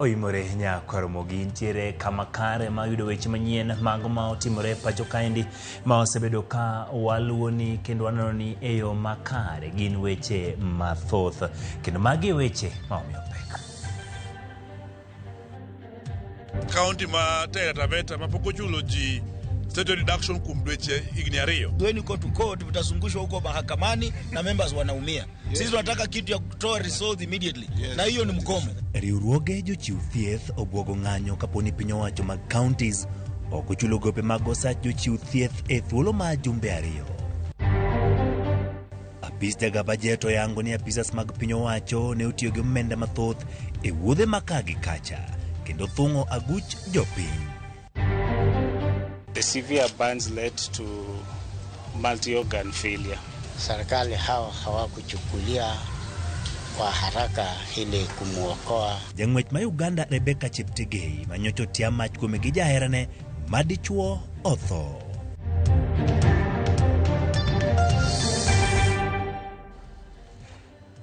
Oimore nyakwaromogi ntiere kama kare ma yudo weche manyien mago ma otimore pacho kaendi ma osebedo ka waluwoni kendo waneno ni e yo makare gin weche mathoth kendo magi e weche ma omiyo pek. Kaunti ma Taita Taveta mapok ochulo ji statutory deduction kuom dweche higni 2. When you go to court utazungushwa huko mahakamani na members wanaumia. Sisi tunataka kitu ya kutoa results immediately. Na hiyo ni mgomo. Riwruoge jochiw thieth obwogo ng'anyo kapo ni piny owacho mag counties ok ochulo gope mag osach jochiw thieth e thuolo mar jumbe 2. Apis jagabajet oyango ni apisas mag piny owacho ne otiyo gi omenda mathoth e wuodhe ma ka gi kacha kendo thung'o aguch jopiny. The severe burns led to multi-organ failure. Serikali hao hawakuchukulia kwa haraka ili kumuokoa. Jang'wech ma Uganda Rebecca Cheptegei manyocha otia mach kuome gi jaherane madichuo otho.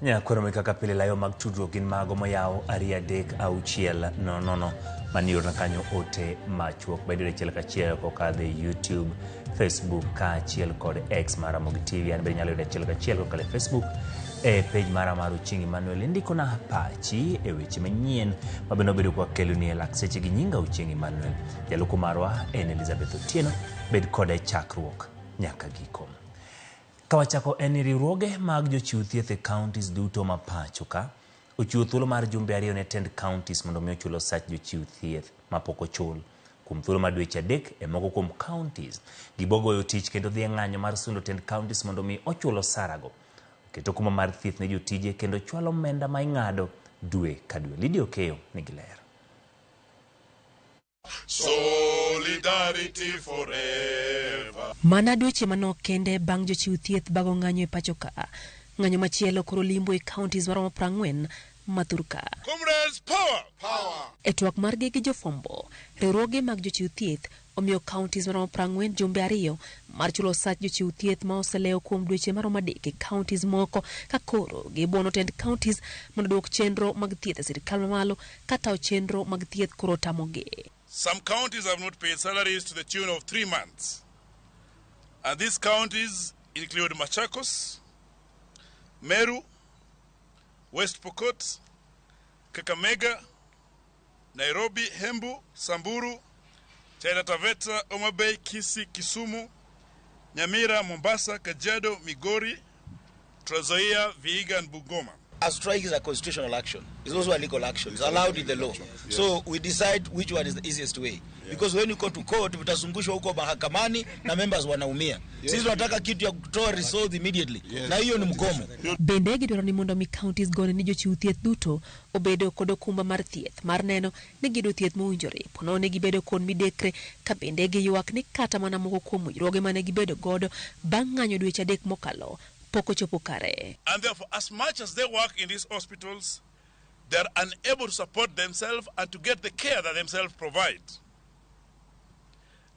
Nyakwaro kaka pile layo mag tudruok gin mago moyaw 2 3 6 0 0 maniorna kanyo ote machuok bedo achiel kachiel kokadho e YouTube, Facebook kaachiel kod X mar Ramogi TV. An bende inyalo yudo achiel kachiel kokalo e Facebook e page mara mar Ochieng Emmanuel. Indikona pachi e weche manyien ma bende wabedo kwakeloni e lak seche gi nyinga Ochieng Emmanuel. Jalupo marwa en Elizabeth Otieno. Bed koda e chakruok nyaka giko. Kawachako en ni riwruoge mag jochiw thieth e counties duto ma pacho ka ochiwo thuolo mar jumbe 2 ne tend counties mondo mi ochul osach jochiw thieth mapok ochul kuom thuolo mar dweche 3 e moko kuom counties. Gibogoyo tich kendo dhi e ng'anyo mar sundo tend counties mondo mi ochul osarago. Oketo kuma mar thieth ne jotije kendo chwalo omenda ma ing'ado dwe ka dwe. Lydia Okeyo nigi ler. Solidarity forever. Mana dweche manok kende bang' jochiw thieth bago ng'anyo e pacho ka. Ng'anyo machielo koro limbo e counties maromo 40 mathur ka. Comrades, power! Power! E twak margi gi jofwambo, riwruoge mag jochiw thieth omiyo counties maromo 40 jumbe 2 mar chulo osach jochiw thieth ma oselewo kuom dweche maromo 3 e counties moko ka koro gibuono tend counties mondo duok chenro mag thieth e sirikal mamalo kata chenro mag thieth koro tamogi. Some counties have not paid salaries to the tune of 3 months. And these counties include Machakos, Meru, West Pokot, Kakamega, Nairobi, Embu, Samburu, Taita Taveta, Homa Bay, Kisii, Kisumu, Nyamira, Mombasa, Kajiado, Migori, Trans Nzoia, Vihiga and Bungoma. A strike is a constitutional action. It's also a legal action. It's allowed in the law. Yes. So we decide which one is the easiest way. Because when you go to court, utazungushwa huko mahakamani na members wanaumia. Sisi tunataka kitu ya kutoa results immediately. Na hiyo ni mgomo. Bende gidwaro ni mondo mi counties gone ni jochiw thieth duto obedo kod okumba mar thieth mar neno ni giyudo thieth mowinjore. Ponono ni gibedo kod midekre ka bende giywak ni kata mana moko kuom winjruoge mane gibedo godo bang' ng'anyo dweche 3 mokalo pok ochopo kare. And therefore, as much as they work in these hospitals, they are unable to support themselves and to get the care that themselves provide.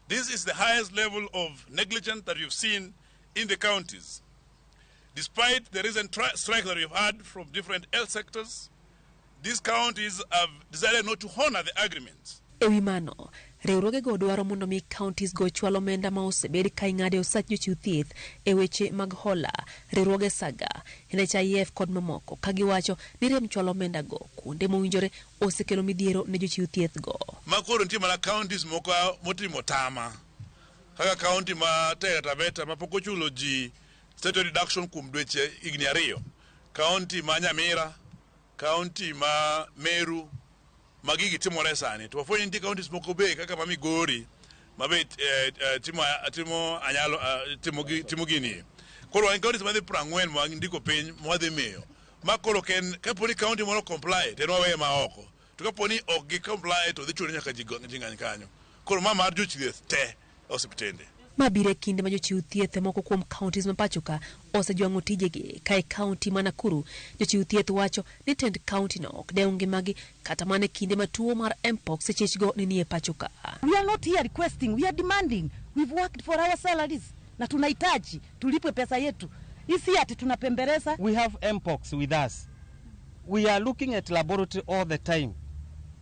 This is the highest level of negligence that we've seen in the counties. Despite the recent strike that we've had from different health sectors, these counties have decided not to honor the agreements. E wi mano, riwruogego dwaro mondo mi counties go chwal omenda ma osebed ka ing'ado e osach jochiw thieth e weche mag hola, riwruoge SAGA, NHIF kod mamoko, ka giwacho ni rem chwalo omenda go kuonde mowinjore osekelo midhiero ne jochiw thieth go. Ma koro nitie mana counties moko motimo tama, kaka county ma Taita Taveta ma pok ochulo ji statutory deduction kuom dweche higni 2, county ma Nyamira, county ma Meru, ma gigi timore sani. To wafwenyo nitie counties moko be kaka ma Migori ma be timo anyalo, timo gini. Koro wan counties madhi 40 ma wandiko piny ma wadhi miyo. Ma koro ken kapo ni county moro comply to en waweye ma oko. To kapo ni ok gi comply to dhi chuno nyaka ji ng'any kanyo. Koro ma mar jochieth te osiptende. Ma biro e kinde ma jochiw thieth moko kuom counties ma pacho ka osejwang'o tijegi. Ka e county ma Nakuru, jochiw thieth wacho ni tend county no ok dew ngimagi kata mana e kinde ma tuo mar Mpox chechgo ni nie pacho ka. We are not here requesting, we are demanding. We've worked for our salaries na tunahitaji tulipwe pesa yetu. Isi ati tunapembeleza. We have Mpox with us. We are looking at laboratory all the time.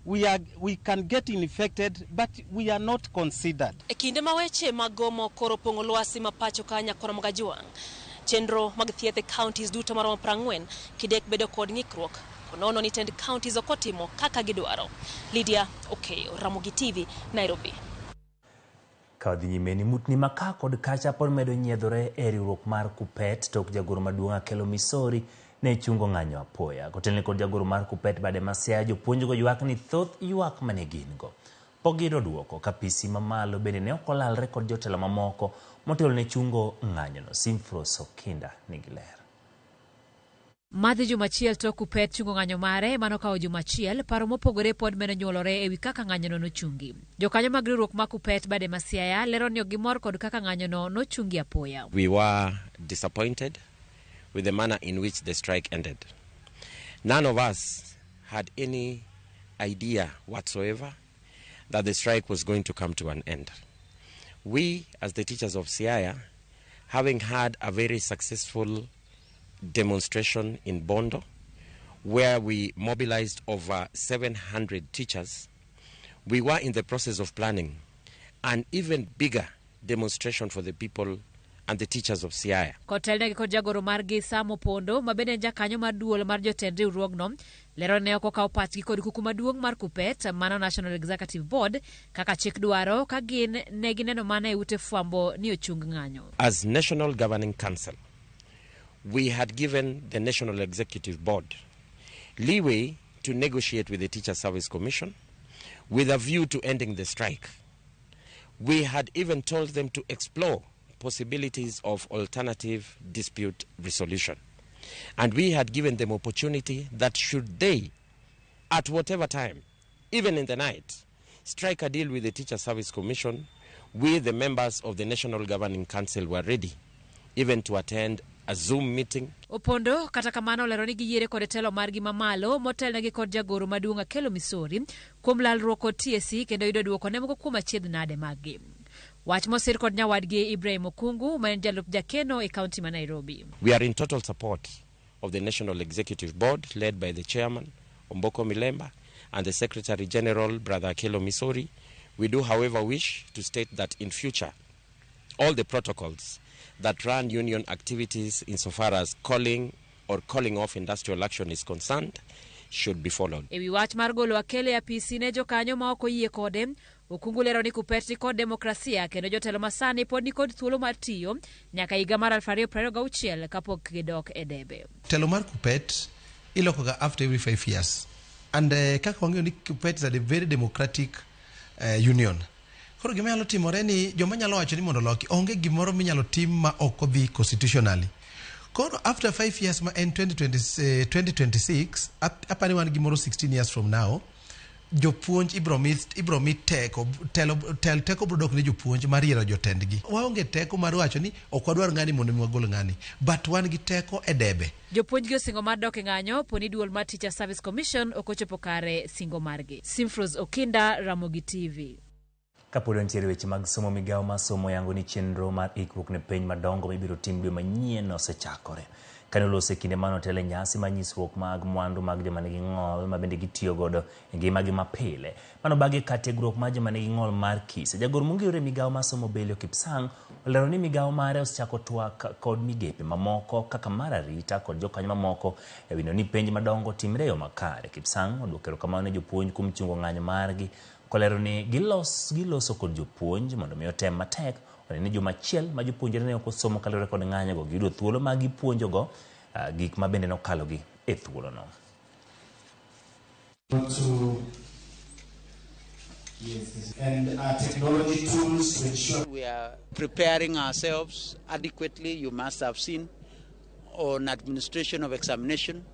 We can get infected, but we are not considered. E kinde ma weche mag gomo koro pong'o lwasi ma pacho ka Nyakoro Magajwang', chenro mag thieth e counties duto maromo 40 kidek bedo kod ng'ikruok konono ni tend counties ok otimo kaka gidwaro. Lydia Okeyo, Ramogi TV, Nairobi. Ka wadhi nyime ni mutni ma ka kod kacha pod medo nyiedhore e riwruok mar Kuppet tok jagoro maduong' Akelo Misori ne chungo ng'anyo apoya. Kotelne kod jagoro mar Kuppet bade ma Siaya, jopuonjgo ywak ni thoth ywak mane gin go pok giyudo duoko ka PC mamalo bende ne ok olalre kod jotelo mamoko motelo ne chungo ng'anyono. Simfros Okinda nigi ler. Madhi juma achiel tok Kuppet chungo ng'anyo mare mano kawo juma achiel, paro mopogore pod medo nyuolore ewi kaka ng'anyono nochungi. Jokanyo mag riwruok mar Kuppet bade ma Siaya lero ni ok gimor kod kaka ng'anyono nochungi apoya. We were disappointed with the manner in which the strike ended. None of us had any idea whatsoever that the strike was going to come to an end. We, as the teachers of Siaya, having had a very successful demonstration in Bondo, where we mobilized over 700 teachers, we were in the process of planning an even bigger demonstration for the people and the teachers of Siaya. Kotelnegi kod jagoro margi Sam Opondo, ma bende en jakanyo mar duol mar jotend riwruogno, lero ne ok okaw pachgi kod kuku maduong' mar Kuppet, mano National Executive Board, kaka chik dwaro ka gin ne gineno mana e ute fwambo ni ochung ng'anyo. As National Governing Council, we had given the National Executive Board leeway to negotiate with the Teacher Service Commission with a view to ending the strike. We had even told them to explore possibilities of alternative dispute resolution. And we had given them opportunity that should they, at whatever time, even in the night, strike a deal with the Teacher Service Commission, we, the members of the National Governing Council, were ready even to attend a Zoom meeting. Opondo kata kamano olero ni giyiere kod telo margi mamalo motelnegi kod jagoro maduong' Akelo Misori kuom lalruok kod TSC kendo yudo duoko ne moko kuom achiedh nade maggi. Wach mosir kod nyawadgi Ibrahim Okungu ma en jalup jakeno e kaunti ma Nairobi. We are in total support of the National Executive Board led by the chairman, Omboko Milemba, and the Secretary General, Brother Akelo Misori. We do, however, wish to state that in future, all the protocols that run union activities insofar as calling or calling off industrial action is concerned should be followed. E wi wach mar golo Akelo e apisi ne jokanyo ma ok oyie kode, Okungu lero ni Kuppet ni kod demokrasia kendo jotelo masani pod nikod thuolo mar tiyo nyaka higa mar 2026 kapok gidok e debe. Telo mar Kuppet ilokoga after every 5 years and kaka wang'eyo ni Kuppet is a very democratic union. Koro gima nyalo timore ni joma nyalo wacho ni mondo oloki onge gimoro minyalo tim ma ok odhi constitutionally. Koro after 5 years ma en 2020, 2026 apani wan gimoro 16 years from now, jopuonj ibro mi teko telo tel teko bro dok ne jopuonj mar yiero jotendgi. Waonge teko mar wacho ni ok wadwar ng'ani mondo mi wagol ng'ani, but wan gi teko e debe. Jopuonj gi osingo mar dok e ng'anyo poni duol mar Teacher Service Commission ok ochopo kare singo margi. Simfros Okinda, Ramogi TV. Kapod wantiere weche mag somo, migawo mar somo yango ni chenro mar ikruok ne penj madongo mibiro tim dwe manyien osechakore. Kane oloso e kinde mane otelo e nyasi mar nyisruok mag mwandu mag joma nigi ng'ol ma bende gitiyo godo e ngimagi mapile. Mano bang'e kar tiegruok mar joma nigi ng'ol mar Kise. Jagoro mongirore e migawo mar somo Belio Kipsang olero ni migawo mare osechako twak kod migepe mamoko kaka mar arita kod jokanyo mamoko e wi ni penj madongo timre e yo makare. Kipsang oduoko erokamano ne jopuonj kuom chungo ng'anyo margi kolero ni giloso kod jopuonj mondo mi otem matek one ni juma achiel ma jopuonjre ne ok osomo kaluwore kod ng'anyogo giyudo thuolo ma gipuonjogo gik ma bende nokalogi e thuolono. To yes, and technology tools to ensure we are preparing ourselves adequately. You must have seen on administration of examination,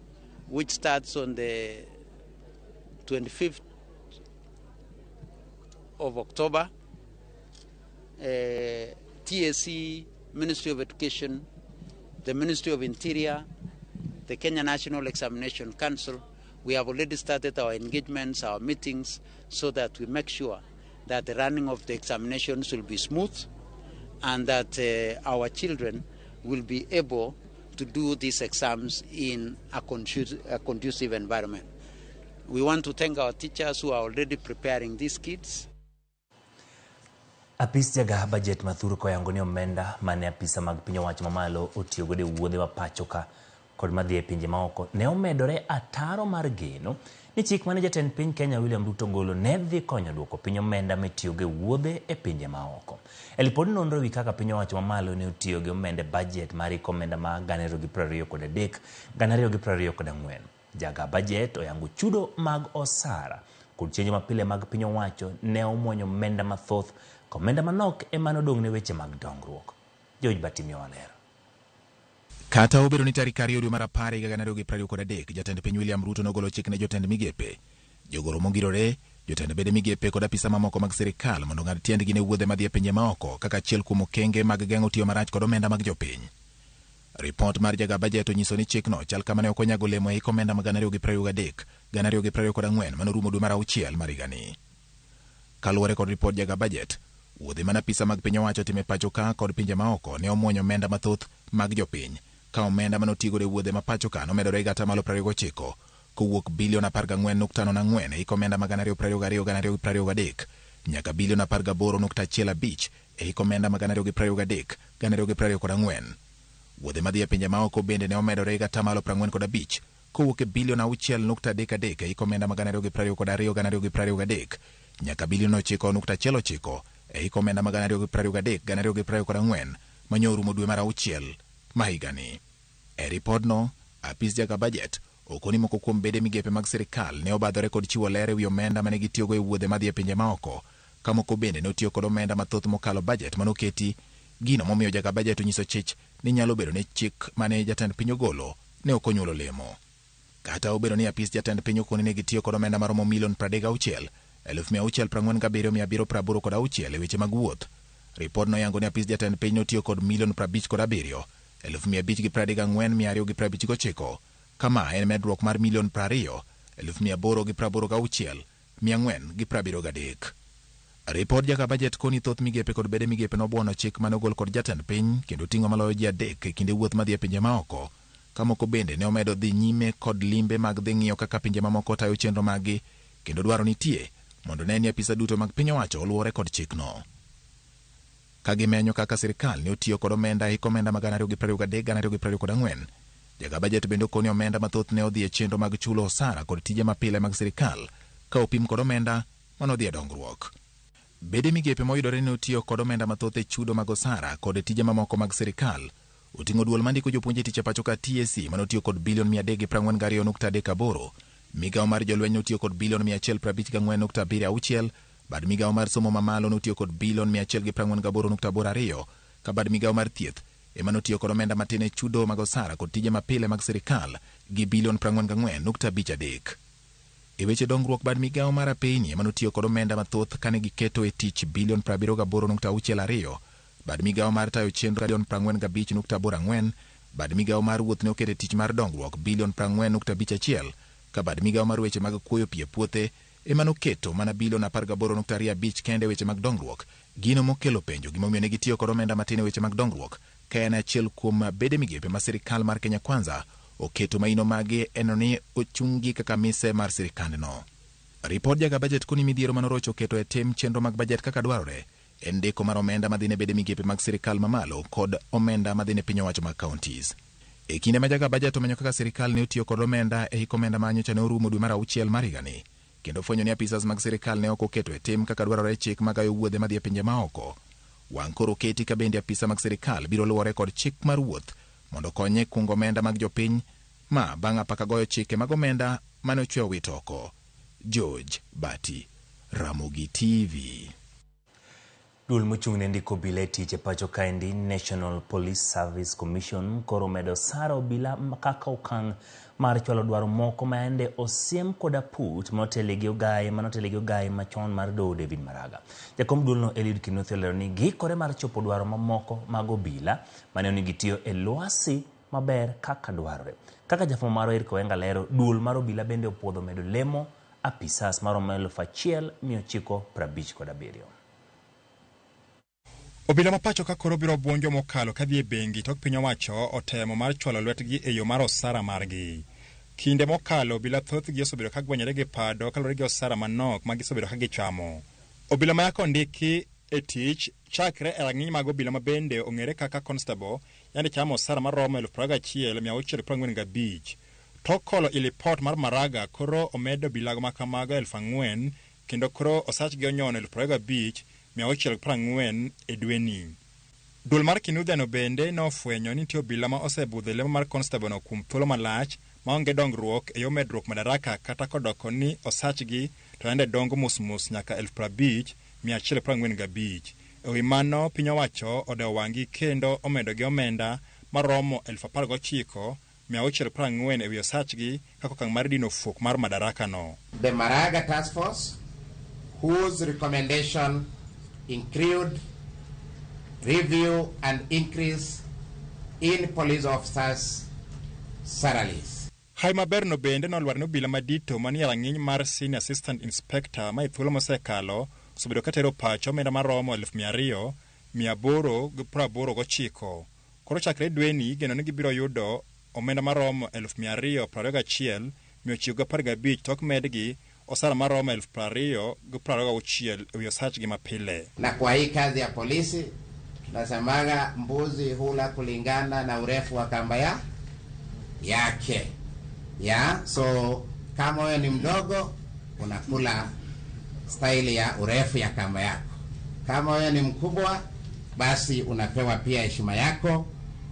which starts on the 25th of October. TSC, Ministry of Education, the Ministry of Interior, the Kenya National Examination Council, we have already started our engagements, our meetings, so that we make sure that the running of the examinations will be smooth and that our children will be able to do these exams in a conducive environment. We want to thank our teachers who are already preparing these kids. Apis jaga bajet mathur koyango ni omenda mane apisa mag piny owacho mamalo otiyogodo e wuodhe ma pacho ka kod madhi e pinje maoko ne omedore ataro mar geno ni chik mane jatend piny Kenya William Ruto ogolo ne dhi konyo duoko piny omenda mitiyogo e wuodhe e pinje maoko. E lipod nonro ewi kaka piny owacho mamalo ne otiyo gi omenda e bajet mar hik omenda ma 2023 2024. Jaga bajet oyango chudo mag osara kod chenro mapile mag piny owacho ne omuonyo omenda mathoth ka omenda manok ema nodong' ne weche mag dongruok. George Batimio waler. Kata obedo ni tarik 2 dwe mar 10 higa 2023 jatend piny William Ruto nogolo chik ne jotend migepe, jogoro mongirore, jotend bede migepe kod apisa mamoko mag sirikal mondo ong'ad tiendgi ne wuodhe madhi e pinje maoko kaka achiel kuom okenge mag geng'o tiyo marach kod omenda mag jopiny. Ripot mar jaga bajet onyiso ni chikno chal kama ne ok onyago olemo e hik omenda mag 2023, 2024 manorumo dwe mar 6 mar higani. Kaluwore kod ripod jaga bajet, wuodhe mane apisa mag piny owacho otimo e pacho ka kod pinje maoko ne omuonyo omenda mathoth mag jopiny, ka omenda mane otigodo e wuodhe ma pacho ka nomedore gi atamalo 29 kowuok bilion 14.04 e hik omenda mag 2022 2023 nyaka bilion 18.15 e hik omenda mag 2023 2024. Wuodhe madhi e pinje maoko bende ne omedore gi atamalo 45 kowuok e bilion 6.33 e hik omenda mag 2022 2023 nyaka bilion 9.19 e hik omenda mag 2023 2024 manyo orumo dwe mar 6 ma higani. E ripodno, apis jaga bajet okoni moko kuom bede migepe mag sirikal ne obadhore kod chiwo ler ewi omenda mane gitiyogo e wuodhe madhi e pinje maoko, ka moko bende ne otiyo kod omenda mathoth mokalo bajet manoketi, gino momiyo jaga bajet onyiso chich ni nyalo bedo ni chik mane jatend piny ogolo ne ok onyuolo olemo. Kata obedo ni apis jatend piny okoni ne gitiyo kod omenda maromo milion 36, 647,786 e weche mag wuoth, ripod noyango ni apis jatend piny notiyo kod milion 57, 534,259, kama en medruok mar milion 20, 886, 473. Ripod jaga bajet koni thoth migepe kod bede migepe nobuono chik mane ogol kod jatend piny kendo ting'o maloyo ji 3 e kinde wuoth madhi e pinje maoko, ka moko bende ne omedo dhi nyime kod limbe mag dhi ng'iyo kaka pinje mamoko tayo chenro maggi kendo dwaro nitie mondo ne ni apisa duto mag piny owacho oluwore kod chikno. Ka gimenyo kaka sirikal ne otiyo kod omenda e hik omenda mag 2023 2024, jaga bajet bende okoni omenda mathoth ne odhi e chenro mag chulo osara kod tije mapile mag sirikal ka opim kod omenda manodhi e dongruok. Bede migepe moyudore ni otiyo kod omenda mathoth e chudo mag osara kod tije mamoko mag sirikal oting'o duol mandiko jopuonj e tich e pacho ka TSC manotiyo kod bilion 342.38, migawo mar jolweny notiyo kod bilion 154.76, bad migawo mar somo mamalo notiyo kod bilion 148.82, ka bad migawo mar thieth ema notiyo kod omenda matin e chudo mag osara kod tije mapile mag sirikal gi bilion 44.53. E weche dongruok, bad migawo mar apeyni ema notiyo kod omenda mathoth kane giketo e tich bilion 78.62, bad migawo mar tayo chenro bilion 45.84, bad migawo mar wuoth ne oketo e tich mar dongruok bilion 40.51, ka bad migawo mar weche mag kuoyo pi e puothe ema noketo mana bilion 18.25 kende e weche mag dongruok, gino mokelo penjo gimomiyo ne gitiyo kod omenda matin e weche mag dongruok ka en achiel kuom bede migepe ma sirikal mar Kenya Kwanza oketo maino mage eno ni ochunggi kaka mise mar sirikandno. Ripod jaga bajet koni midhiero manorocho oketo e tim chenro mag bajet kaka dwarore en ndiko mar omenda madhi ne bede migepe mag sirikal mamalo kod omenda madhi ne piny owacho mag counties. E kinde ma jaga bajet omenyo kaka sirikal ne otiyo kod omenda e hik omenda ma nyocha ne orumo dwe mar 6 mar higani, kendo fwenyo ni apisas mag sirikal ne ok oketo e tim kaka dwarore chik magayo wuodhe madhi e pinje maoko. Wang' koro oketi ka bende apisa mag sirikal biro luwore kod chik mar wuoth mondo okonye kungo omenda mag jopiny ma bang' apaka goyo chike mag omenda mane ochwe owit oko. George Bati, Ramogi TV. Duol mochung' ne ndiko obila e tich e pacho kaendi, National Police Service Commission, koro omedo osara obila kaka okang' mar chwalo dwaro moko ma yande osiem kod aput manotelo gi ogaye machon mar doho David Maraga. Jakom duolno Eliud Kinuthia olero ni giikore mar chopo dwaro mamoko mag obila mane onego gitiyo e lwasi maber kaka dwarore. Kaka jafwambo marwa Eric Owenga lero, duol mar obila bende opuodho medo lemo apisas maromo 1957. Obila ma pacho ka koro biro buonjo mokalo kadhi e bengi tok piny owacho otemo mar chwalo lwetgi e yo mar osara margi. Kinde mokalo obila thothgi osebedo ka gwenyore gi pado kaluwore gi osara manok ma gisebedo ka gichamo. Obila ma yaka ondiki e tich chakre e rang'iny mag obila ma bende ong'ere kaka constable yande chamo osara maromo 21,645. Tok kolo i lipot mar Maraga koro omedo obilago ma kamago 4,000 kendo koro osachgi onyono 25,640 e dweni. Duol mar Kinuthia no bende nofwenyo ni nitie obila ma osebudho e lemo mar constable no kuom thuolo malach maonge dongruok e yo medruok madaraka kata kodoko ni osachgi to yande dongo mos mos nyaka 50,145. E wi mano piny owacho odewo wang'gi kendo omedogi omenda maromo 19,640 e wi osachgi kaka okang' mar dino fuok mar madaraka no. The Maraga Task Force, whose recommendation include review and increase in police officers' salaries. Hawi maber no bende nolwar ne obila madito manie rang'iny mar Senior Assistant Inspector ma e thuolo mosekalo osebedo katero pacho omenda maromo 200,889. Koro chakre dweni igeno ni gibiro yudo omenda maromo 221,915 tok medgi osara maromo 20,026 e wi osachgi mapile. Na kwa hii kazi ya polisi tunasemaga mbuzi hula kulingana na urefu wa kamba ya yake ya so kama wewe ni mdogo unakula staili ya urefu ya kamba yako, kama wewe ni mkubwa basi unapewa pia heshima yako.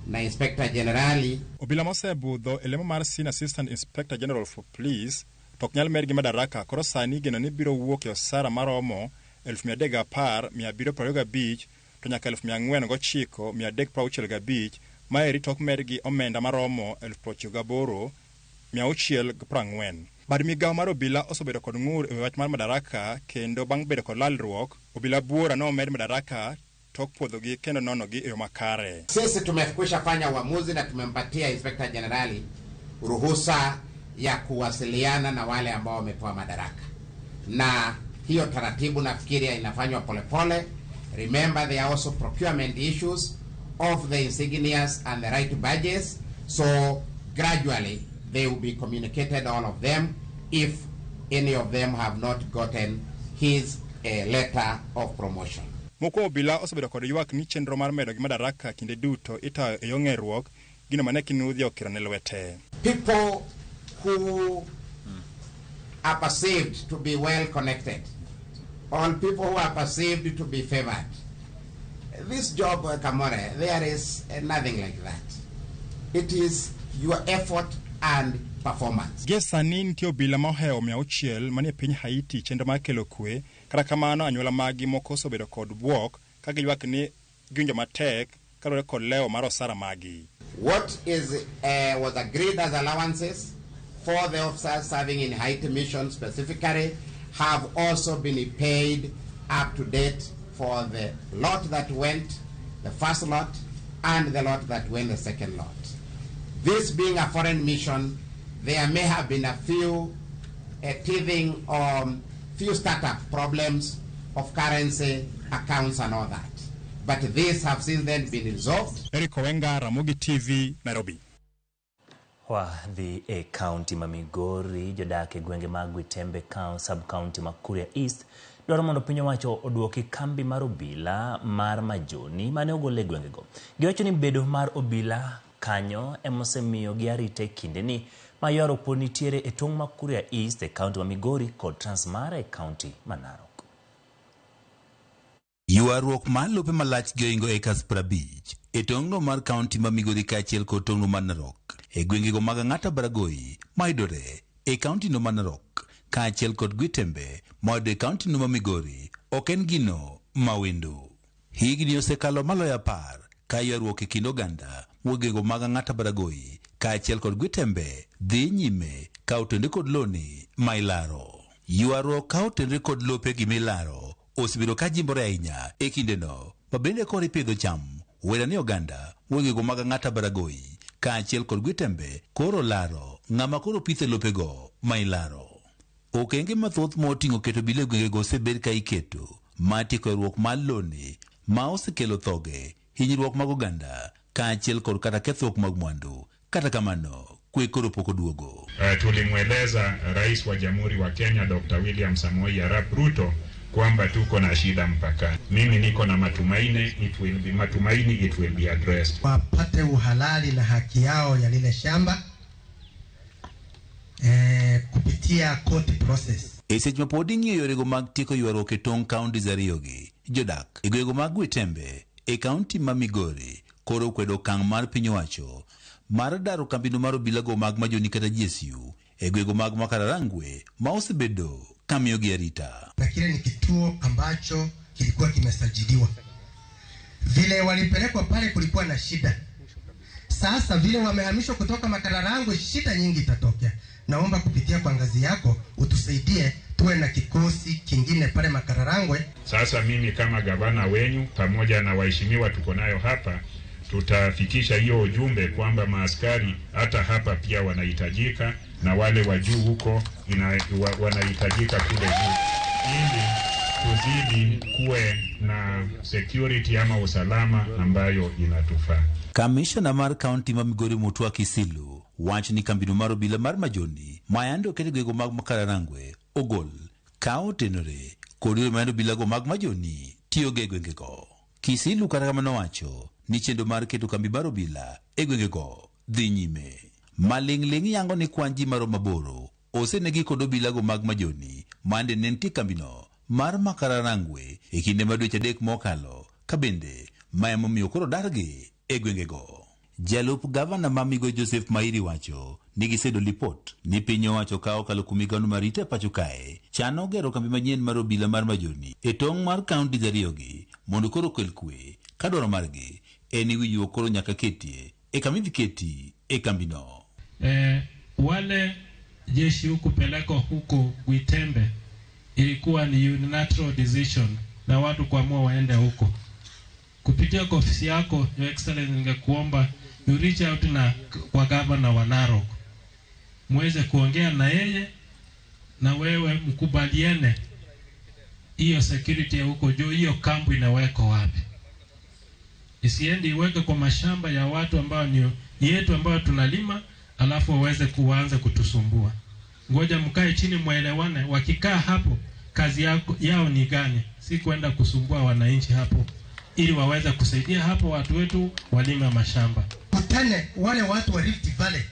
Na Inspector Generali Obila mosebudho e lemo mar Senior Assistant Inspector General for Police to ok nyal medgi madaraka koro sani igeno ni biro wuok e osara maromo 310,725 to nyaka 409,365 maeri tok medgi omenda maromo 98,640. Bad migawo mar obila osebedo kod ng'ur e wach mar madaraka kendo bang' bedo kod lalruok, obila buora nomed madaraka tok puodhogi kendo nonogi e yo makare. Sisi tumekwisha fanya uamuzi na tumempatia Inspector Generali ruhusa ya kuwasiliana na wale ambao wamepewa madaraka, na hiyo taratibu nafikiria inafanywa polepole. Remember there are also procurement issues of the insignias and the right badges, so gradually they will be communicated, all of them, if any of them have not gotten his letter of promotion. Moko obila osebedo kod ywak ni chenro mar medo gi madaraka kinde duto itayo e yo ng'eruok, gino mane Kinuthia okiro ne lwete. People who are perceived to be well connected, or people who are perceived to be favored. This job, Kamore, there is nothing like that. It is your effort and performance. Gie sani nitie obila ma ohewo 600 manie piny Haiti chenro mar kelo kwe, kata kamano anyuola maggi moko osebedo kod bwok ka giywak ni giwinjo matek kaluwore kod lewo mar osara maggi. What is was agreed as allowances for the officers serving in Haiti mission specifically have also been paid up to date for the lot that went, the first lot, and the lot that went the second lot. This being a foreign mission, there may have been a few teething or few startup problems of currency, accounts and all that. But these have since then been resolved. Eric Owenga, Ramogi TV, Nairobi. Wadhi e kaunti ma Migori, jodak e gwenge mag Gwitembe sub-county ma Kuria East dwaro mondo piny owacho oduoki kambi mar obila mar Majoni mane ogol e gwengego. Giwacho ni bedo mar obila kanyo emosemiyo gi arita e kindeni ma ywaruok pod nitiere e tong' ma Kuria East e kaunti ma Migori kod Transmara e kaunti ma Narok. Ywaruok mar lope malach gi ohingo acres 50 e tong'no mar kaunti ma Migori kaachiel kod tong'no mar Narok e gwengego mag Ang'ata Baragoi mayudore e kaunti no mar Narok kaachiel kod Gwitembe mayudore e kaunti no ma Migori ok en gino mawendo. Higni osekalo maloyo 10 ka ywaruok e kind oganda gwengego mag Ang'ata Baragoi kaachiel kod Gwitembe dhi nyime ka otenre kod loni ma ilaro. Ywaruok ka otenre kod lope gi milaro osebedo ka jimbore ahinya e kindeno ma bende koro ipidho cham wera ni oganda gwengego mag Ang'ata Baragoi kaachiel kod Gwitembe koro laro ng'ama koro pithe lopego ma ilaro. Okenge mathoth moting'o keto obila e gwengego osebed ka iketo mar tieko ywaruok mar loni ma osekelo thoge, hinyruok mag oganda kaachiel kod kata kethruok mag mwandu. Kata kamano, Kwe koro pok oduogo. Tulimweleza Rais wa Jamhuri wa Kenya Dr. William Samoei Arap Ruto kwamba tuko na shida mpakani. Mimi niko na matumaini it will be, matumaini it will be addressed. Wapate uhalali na haki yao ya lile shamba kupitia court process. E seche ma pod ing'iyo yorego mag tieko ywaruok e tong' counties ariyogi, jodak e gwego mag Gwetembe e kaunti ma Migori koro okwedo okang' mar piny owacho mar daro kambino mar obilago mag Majoni kata GSU e gwego mag Makararangwe ma osebedo kamiyogi arita. Na kile ni kituo ambacho kilikuwa kimesajiliwa. Vile walipelekwa pale kulikuwa na shida. Sasa vile wamehamishwa kutoka Makararangwe, shida nyingi itatokea. Naomba kupitia kwa ngazi yako utusaidie tuwe na kikosi kingine pale Makararangwe. Sasa mimi kama gavana wenyu pamoja na waheshimiwa tuko nayo hapa, tutafikisha hiyo ujumbe kwamba maaskari hata hapa pia wanahitajika na wale wa juu huko wanahitajika kule juu, ili tuzidi kuwe na security ama usalama ambayo inatufaa. Kamishna mar kaunti ma Migori Mutua Kisilu wacho ni kambino mar obila mar Majoni ma yande oket e gwego mag Makararangwe ogol ka otenore kod yore ma yande obilago mag Majoni tiyogo e gwengego. Kisilu kata kamano wacho ni chenro mar keto kambi mar obila e gwengego dhi nyime. Maling'ling' yango ni kwan ji maromo 8 osenegi kod obilago mag Majoni mande ne nitie kambino mar Makararangwe e kinde ma dweche 3 mokalo, ka bende ma emomiyo koro dargi e gwengego. Jalup gavana ma Migori Joseph Mairi wacho ni gisedo lipot ni piny owacho ka okalo kuom migao mar arita e pacho kae chano gero kambi manyien mar obila mar Majoni e tong' mar kaunti ariyogi mondo koro okel kwe, ka dwaro margi en ni winjruok koro nyaka ketie e kama idhi keti e kambino. Wale jeshi huku pelekwa huko Gwitembe ilikuwa ni unilateral decision na watu kuamua waende huko. Kupitia kwa ofisi yako Your Excellency, ningekuomba you reach out na kwa gavana wa Narok muweze kuongea na yeye na wewe mkubaliane hiyo security ya huko juu, hiyo kambi inawekwa wapi, isiende iweke kwa mashamba ya watu ambao ni yetu ambao tunalima, alafu waweze kuanza kutusumbua. Ngoja mkae chini muelewane, wakikaa hapo kazi yao ni gani, si kwenda kusumbua wananchi hapo, ili waweze kusaidia hapo watu wetu walime mashamba. Kutane wale watu wa Rift Valley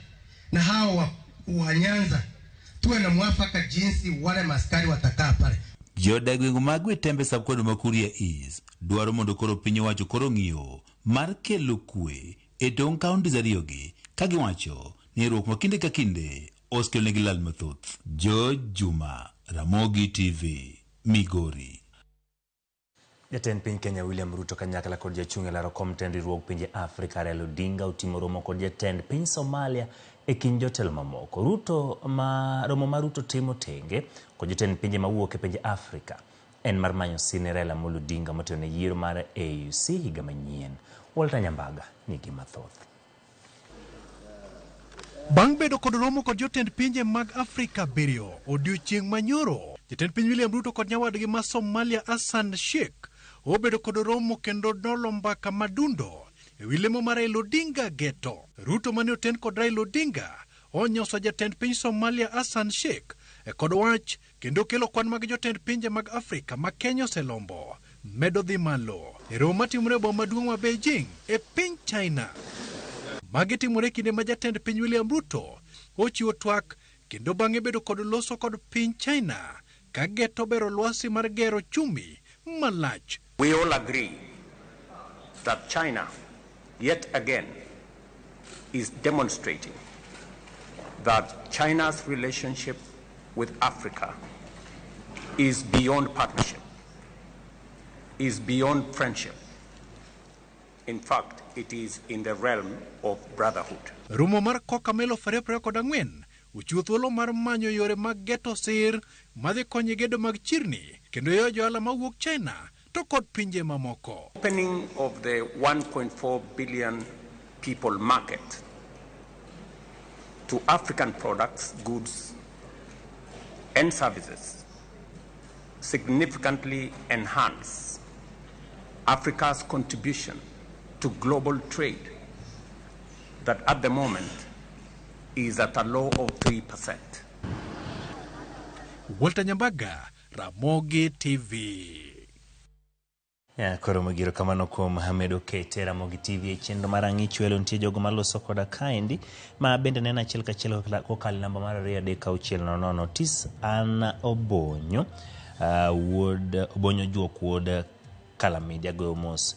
na hao wa Nyanza, tuwe na mwafaka jinsi wale maskari watakaa pale. Jodag gwenge mag Gwetembe sub-county ma Kuria East dwaro mondo koro piny owacho koro ng'iyo mar kelo kwe e tong' counties ariyogi, ka giwacho ni riwruok ma kinde ka kinde osekelonegi lal mathoth. George Juma, Ramogi TV, Migori. Jatend piny Kenya William Ruto kanyakla kod jachung' e laro kom tend riwruog pinje Afrika Raila Odinga otimo romo kod jatend piny Somalia e kind jotelo mamoko. Romo ma Ruto timo tenge kod jotend pinje mawuok e pinje Afrika en mar manyo sine Raila Amolo Odinga motelo ne yiero mar AUC higa manyien. Walter Nyambaga nigi mathoth. Bang' bedo kod romo kod jotend pinje mag Afrika 7 odiochieng' manyoro, jatend piny William Ruto kod nyawadgi ma Somalia Hassan Sheikh obedo kod romo kendo nolo mbaka madundo e wi lemo mar Raila Odinga geto. Ruto mane oten kod Raila Odinga onyoso jatend piny Somalia Hassan Sheikh e kod wach kendo kelo kwan mag jotend pinje mag Afrika ma Kenya oselombo medo dhi malo e romo matimore e boma maduong' ma Beijing e piny China. Magi timore kinde ma jatend piny William Ruto ochiwo twak kendo bang'e bedo kod loso kod piny China ka geto bero lwasi mar gero chumi malach. We all agree that China yet again is demonstrating that China's relationship with Africa is beyond partnership, is beyond friendship. In fact, it is in the realm of brotherhood. Rumo mar Koka Melo 2024 ochiwo thuolo mar manyo yore mag geto sir madhi konyo e gedo mag chirni kendo yoyo johala mawuok China to kod pinje mamoko. Opening of the 1.4 billion people market to African products, goods, and services significantly enhance Africa's contribution to global trade that at the moment is at a low of 3%. Walter Nyambaga, Ramogi TV. Ya, koro mogiro kamano kuom medo kete Ramogi TV e chenro mar Ang'ich Welo. Nitie jogo maloso koda kaendi ma bende neno achiel kachiel kokalo namba mar 2 3 6 0 0. Tis an Obonyo, wuod Obonyo Juok wuod Kalamidi, agoyo mos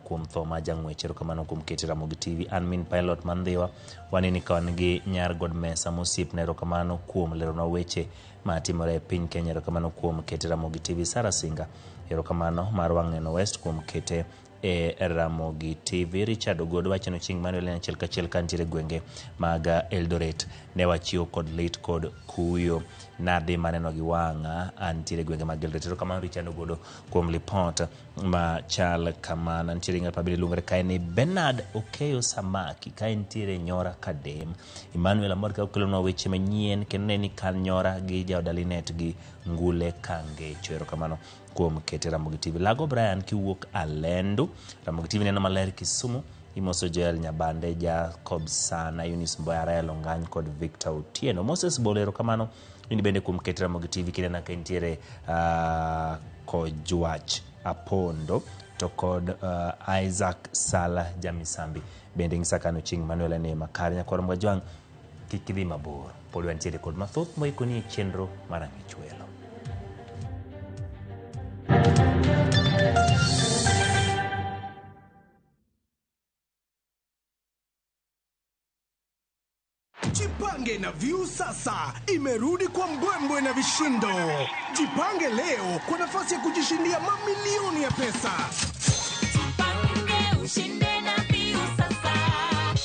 kuom tho ma jang'wech. Erokamano kuom kete Ramogi TV. An min pilot Mandhiwa, waneni ka wan gi nyar God Mesa mosiepna. Erokamano kuom leronwa weche matimore e piny Kenya. Erokamano kuom kete Ramogi TV. Sara Singa, erokamano mar wang' neno West kuom kete e Ramogi TV. Richard Ogodo wacho ni chieng' Manuel en achiel kachiel ka nitiere gwenge mag Eldoret ne wachiwo kod lit kod kuyo nadhi maneno gi wang'a antiere gwenge mag Eldoret. Erokamano Richard Ogodo kuom lipot machal kamano. Nitiere ng'at mabende luongore kae ni Bernard Okeyo Samaki ka entiere Nyora Kadem. Emmanuel Amor ka okelonwa weche manyien kendo ne ni kan Nyora gi jaoda Linet gi Ngule Kangecho. Erokamano kuom kete Ramogi TV. Lago Brian kiwuok Alendu, Ramogi TV neno maler Kisumu. Imoso Joel Nyabande, Jacob Sana, Eunice Mboya, Rael Ongany kod Victor Otieno. Moses Bolo, erokamano in bende kuom kete Ramogi TV kinena ka intiere Kojwach Apondo to kod Isaac Sala Jamisambi bende ng'isa kano chieng' Manuel ane makare. Nyakwar Mwajwang' kik idhi mabor, pod wantiere kod mathoth moikoni e chenro mar Ang'ich Welo. Jipange na Viusasa imerudi kwa mbwembwe na vishindo. Jipange leo kwa nafasi ya kujishindia mamilioni ya pesa. Jipange ushinde na Viusasa.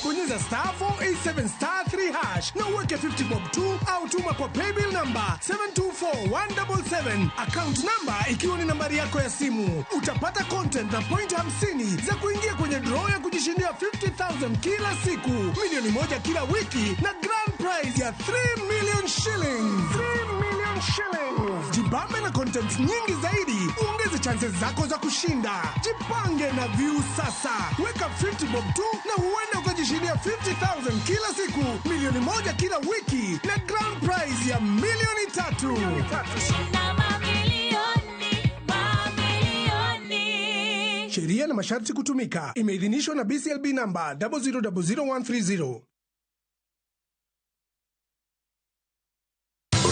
Bonyeza star 487 star 3 hash na uweke 50 bob 2 au tuma kwa paybill number 724177, account number ikiwa ni nambari yako ya simu. Utapata content na point 50 za kuingia kwenye draw ya kujishindia 50,000 kila siku, milioni 1 kila wiki na grand prize ya 3 million shillings. 3 million shillings. Jibambe na content nyingi zaidi, uongeze chances zako za kushinda. Jipange na Viusasa. Weka 50 bob 2 na huenda ukajishindia 50,000 kila siku, milioni 1 kila wiki na grand prize ya milioni 3. Shinda mamilioni, mamilioni. Sheria na masharti kutumika. Imeidhinishwa na BCLB namba 0000130.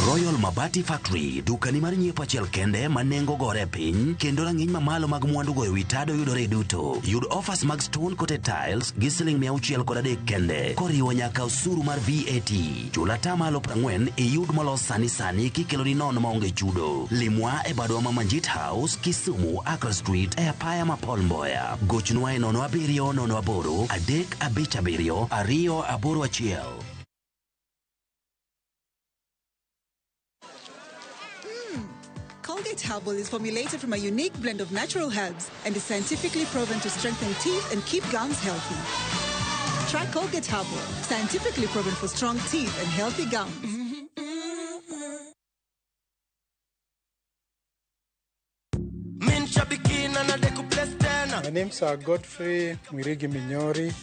Royal Mabati Factory, dukani mar nyiepo achiel kende ma nengo gore piny kendo rang'iny mamalo mag mwandu goyo wi tado yudore duto. Yud offers mag stone coated tiles gi siling 603 kende koriwo nyaka osuru mar VAT. Chul 40% iyud molos sani sani kikeloni nono maonge chudo. Limwa e badwa ma Manjit House, Kisumu, Accra Street e apaya ma Paul Mboya. Gochnwa e 07 08 3 5 7 2 8 1. Colgate Herbal is formulated from a unique blend of natural herbs and is scientifically proven to strengthen teeth and keep gums healthy. Try Colgate Herbal, scientifically proven for strong teeth and healthy gums. My name's Godfrey Mwirigi Minyori.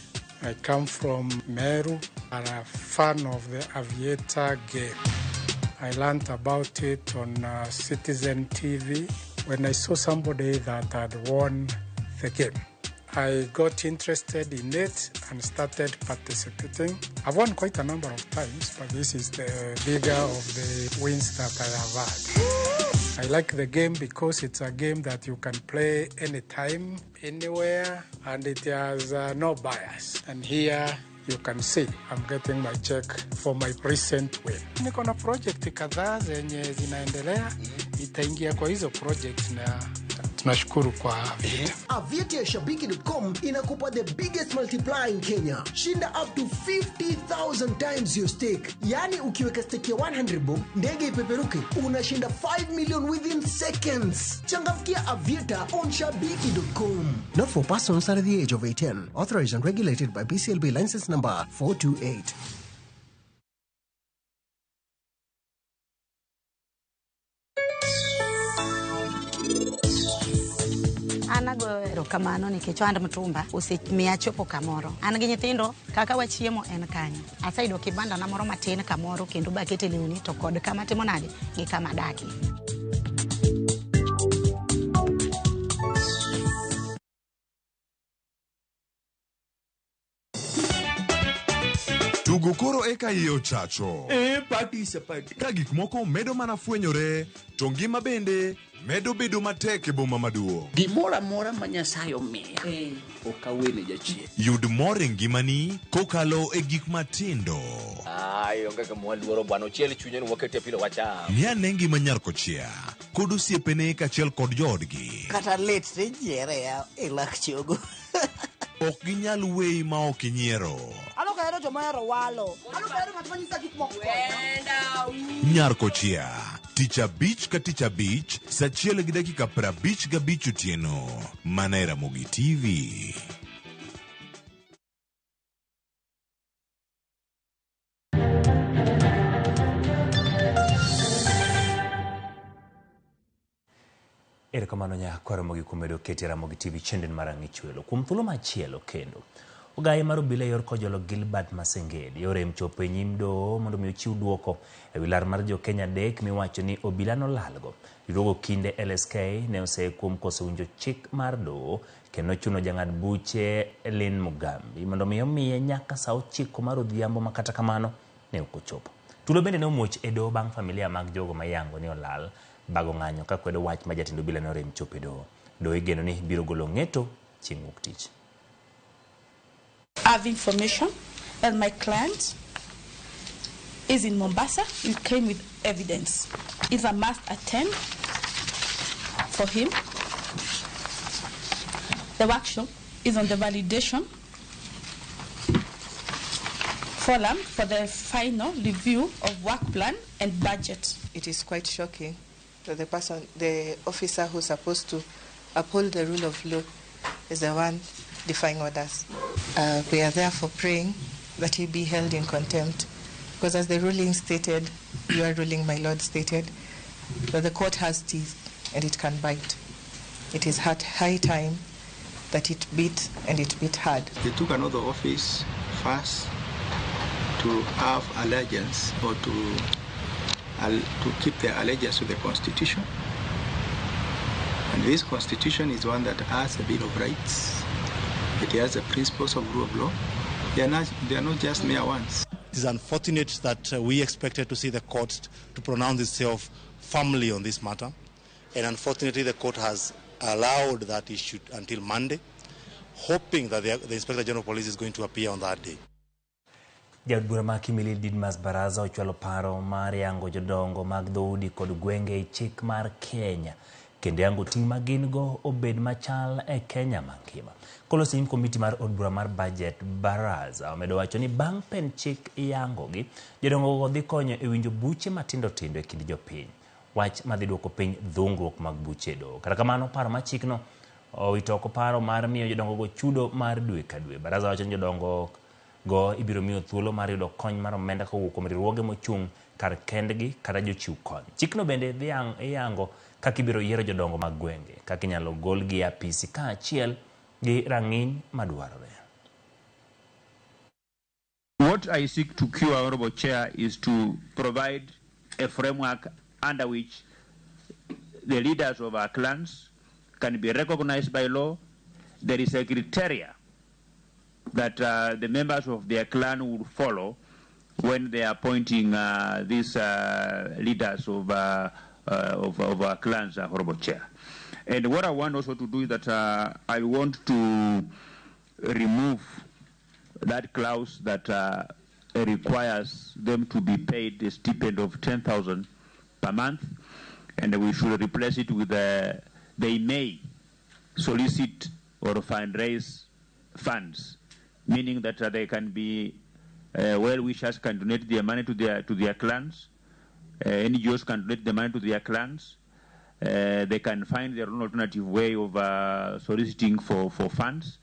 I come from Meru. I'm a fan of the Aviator game. I learned about it on Citizen TV when I saw somebody that had won the game. I got interested in it and started participating. I've won quite a number of times, but this is the bigger of the wins that I have had. I like the game because it's a game that you can play anytime, anywhere, and it has no bias. And here you can see I'm getting my check for my recent win. Niko na project kadhaa zenye zinaendelea, itaingia kwa hizo project na tunashukuru kwa Aviator. Aviator Shabiki.com inakupa the biggest multiplier in Kenya. Shinda up to 50,000 times your stake. Yani ukiweka stake ya 100 bob, ndege ipeperuke, unashinda 5 million within seconds. Changamkia Aviator on Shabiki.com. Not for persons under the age of 18. Authorized and regulated by BCLB license number 428. An agoyo erokamano nikech ohand mtumba osemiya achopo kamoro. An gi nyithindo kaka wachiemo en kanyo. Aseyudo kibanda na moro matin kamoro kendo bakete lewni to kod kama timo nade gi kama adakie. Tugo koro eka iye ochacho. Eh, party is a party. Ka gik moko medo mana fwenyore, to ngima bende medo bedo matek e boma maduong'. Gimoro amora ma Nyasaye omiya ok awene jachien. Yud mor e ngimani kokalo e gik matindo. Ai, onge gima waluoro bwana, ochiel chunye ni wakete pilo wacham. Ng'i ane ngima nyar kochia kod osiepene kaachiel kod joodgi. Kata lit tijiere e lak chogo. Ok ginyal weyi ma ok inyiero. An ok ahero joma ohero walo. An ok ahero ng'at ma nyisa gik moko. Nyar kochia, tich abich ka tich abich, sa achiel gi dakika 55 otieno, mana e Ramogi TV. Erokamano nyakwa Ramogi kuom medo keti e Ramogi TV chenro mar Ang'ichwelo. Kuom thuolo machielo kendo, ogaye mar obila e yor kojolo Gilbert Masengeli orem chopo e nyim doho mondo mi ochiw duoko e wi lar mar jo Kenya adek miwacho ni obila nolalgo. Riwruog okinde LSK ne oseye kuom koso winjo chik mar doho kendo nochuno jang'ad buche Lynn Mugambi mondo mi omiye nyaka sa 9 mar odhiambo ma kata kamano ne ok ochopo. Tulo bende ne omuoch e doho bang' familia mag jogo ma iyango ni olal bago ng'anyo ka kwedo wach ma jatend obila ne orem chopo e doho. Doho igeno ni biro golo ng'eto chieng' wuok tich. I have information that my client is in Mombasa. He came with evidence. It's a must attend for him. The workshop is on the validation forum for the final review of work plan and budget. It is quite shocking that the officer who's supposed to uphold the rule of law is the one defying orders. We are therefore praying that he be held in contempt, because as the ruling stated, your ruling, my lord, stated, that the court has teeth and it can bite. It is high time that it bit, and it bit hard. They took another office first to have allegiance, or to keep their allegiance to the Constitution. And this Constitution is one that has a Bill of Rights. It has the principles of rule of law. They are not just mere ones. It is unfortunate that we expected to see the court to pronounce itself firmly on this matter. And unfortunately, the court has allowed that issue until Monday, hoping that the Inspector General of Police is going to appear on that day. Jaod bura ma Kimilili Didmas Baraza ochwalo paro mar yango jodongo mag dhoudi kod gwenge e chik mar Kenya kendo yango ting' ma gin go obed machal e Kenya mangima. Koloso e nyim komiti mar od bura mar budget, Baraza omedo wacho ni bang' pend chik yangogi, jodongo go dhi konyo e winjo buche matindo tindo e kind jopiny, wach madhi duoko piny dhungruok mag buche e doho. Kata kamano, paro ma chikno owito oko paro mar miyo jodongo go chudo mar dwe ka dwe. Baraza wacho ni jodongo go ibiro miyo thuolo mar yudo kony mar omenda kowuok kuom riwruoge mochung' kar kendgi kata jochiw kony. Chikno bende dhi yango kaka ibiro yiero jodongo mag gwenge, kaka inyalo golgi e apisi kaachiel gi rang'iny madwarore. What I seek to cure, Honorable Chair, is to provide a framework under which the leaders of our clans can be recognized by law. There is a criteria that the members of their clan would follow when they are appointing these leaders of our clans, Honorable Chair. And what I want also to do is that I want to remove that clause that requires them to be paid a stipend of 10,000 per month, and we should replace it with they may solicit or fundraise funds, meaning that they can be well-wishers can donate their money to their clans, NGOs can donate the money to their clans. They can find their own alternative way of soliciting for funds.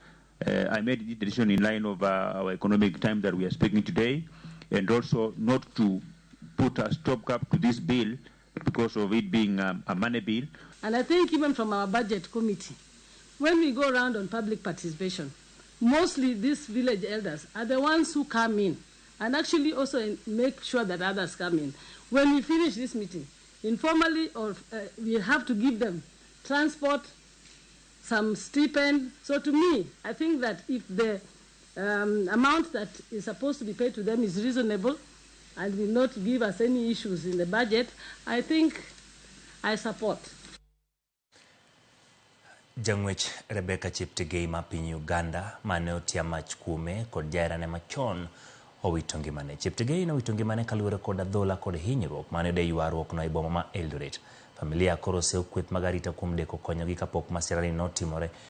I made the decision in line of our economic time that we are speaking today, and also not to put a stopgap to this bill because of it being a money bill. And I think even from our budget committee, When we go around on public participation, mostly these village elders are the ones who come in and actually also make sure that others come in. When we finish this meeting, informally, or we have to give them transport, some stipend. So to me, I think that if the amount that is supposed to be paid to them is reasonable and will not give us any issues in the budget, I think I support. Jang'wech Rebecca Cheptegei ma piny Uganda mane otia mach kuome kod jaherane machon owito ngimane. Cheptegei nowito ngimane kaluwore kod adhola kod hinyruok mane oyude ywaruok no e boma ma Eldoret. Familia koro oseyo kweth mag arita kuom deko konyogi kapok masirani notimore.